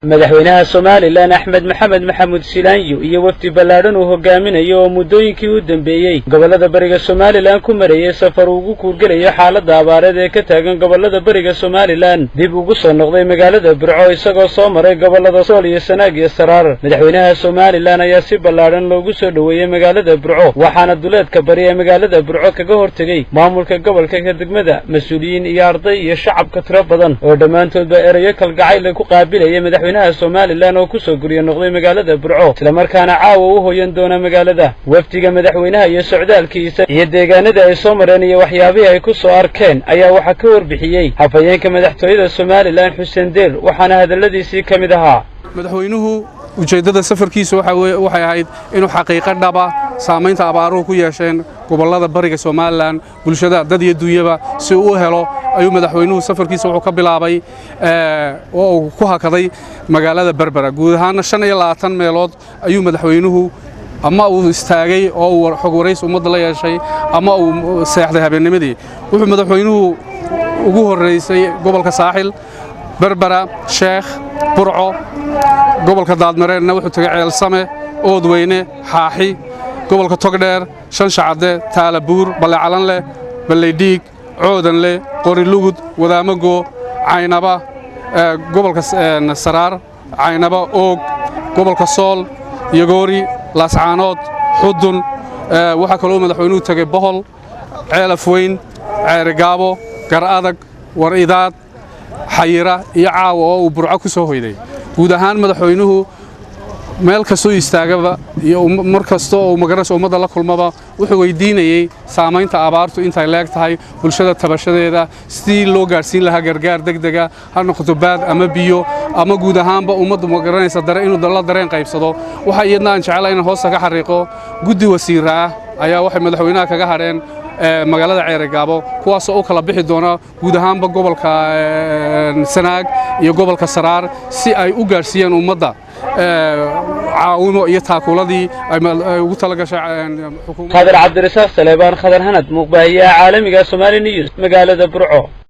Madaxweynaha Somaliland Axmed Maxamed Maxamuud Silaanyo iyo wafdi ballaadhan uu hogaaminayo oo muddooyinkii u dambeeyey gobollada bariga Somaliland ku marayay safar uu ugu kuurgelayo xaaladda abaareed ee ka taagan gobollada bariga Somaliland, dib ugu soo noqday magaalada Burco, isagoo soo maray gobollada Sool iyo Sanaag iyo Saraar. Madaxweynaha Somaliland ayaa si ballaadhan loogu soo dhoweeyey magaalada Burco, waxaana duleedka bari ee magaalada Burco kaga hortegey maamulka gobolka, ka degmada, mas-uuliyiin iyo arday iyo shacabka tiro badan oo dhammaantoodba erayo kalgacayle ku qaabilaya madaxweynaha Somaliland oo kusoo guryo noqday magaalada Burco, islamarkaana caawa u hoyan doona magaalada. Wafdiga madaxweynaha iyo socdaalkiisa iyo deegaanada ay soo mareen iyo waxyaabihii ay ku soo arkeen ayaa waxaa ka warbixiyey hafayeenka madaxtooyada Somaliland, Xuseen Deer, waxaana hadalladiisii ka mid ahaa: Madaxweynuhu ujeeddada safarkiisu waxay ahayd inuu xaqiiqo dhaba saamaynta abaaruhu ku yeesheen gobollada bariga Somaliland, bulshada, dad iyo dunyaba, si uu u helo ayuu madaxweynuhu safarkiisa wuxuu ka bilaabay oo uu ku hakaday magaalada Berbera. Guud ahaanna 25 meelood ayuu madaxweynuhu ama uu istaagay oo uu xog waraysi ummadda la yeeshay ama uu seexday habeennimadii. Wuxuu madaxweynuhu ugu horraysay gobolka Saaxil, Berbera, Sheekh, Burco. Gobolka Daadmareerna wuxuu tegay Ceelsame, Oodweyne, Xaaxi. Gobolka Togdheer, Shanshacadde, Taalabuur, Ballecalanleh, Balleydhiig, Coodanle, Qorilugud, Wadaamago, Caynaba. Gobolka Saraar, Caynaba, Oog. Gobolka Sool, Yogoori, Laascaanood, Xudun. Waxaa kaloo madaxweynuhu tegey Bohol, Ceelafweyn, Ceerigaabo, Gar Adag, War Idaad, Xayira iyo caawa oo uu Burco ku soo hoyday. Guud ahaan madaxweynuhu meel kastoo istaagaba iyo mar kasta oo magaranaysa ummadda la kulmaba, wuxuu weydiinayey saamaynta abaartu intay leeg tahay, bulshada tabashadeeda, sidii loo gaadhsiin lahaa gargaar degdega, ha noqoto baad ama biyo ama guud ahaanba ummaddu magaranaysa dare inuu la dareen qaybsado. Waxa iyadna aan jecelahay inaan hoosta ka xariiqo, guddi wasiira ah ayaa waxay madaxweynaha kaga hadheen magaalada Ceerigaabo, kuwaasoo u kala bixi doona guud ahaanba gobolka Sanaag iyo gobolka Saraar si ay u gaadhsiiyaan ummadda caawimo iyo taakuladii ay ugu tala gashay. Khadar Cabdirasaaq Saleebaan, Khadar Hanad, muuqbaahiyaha caalamiga Somali News, magaalada Burco.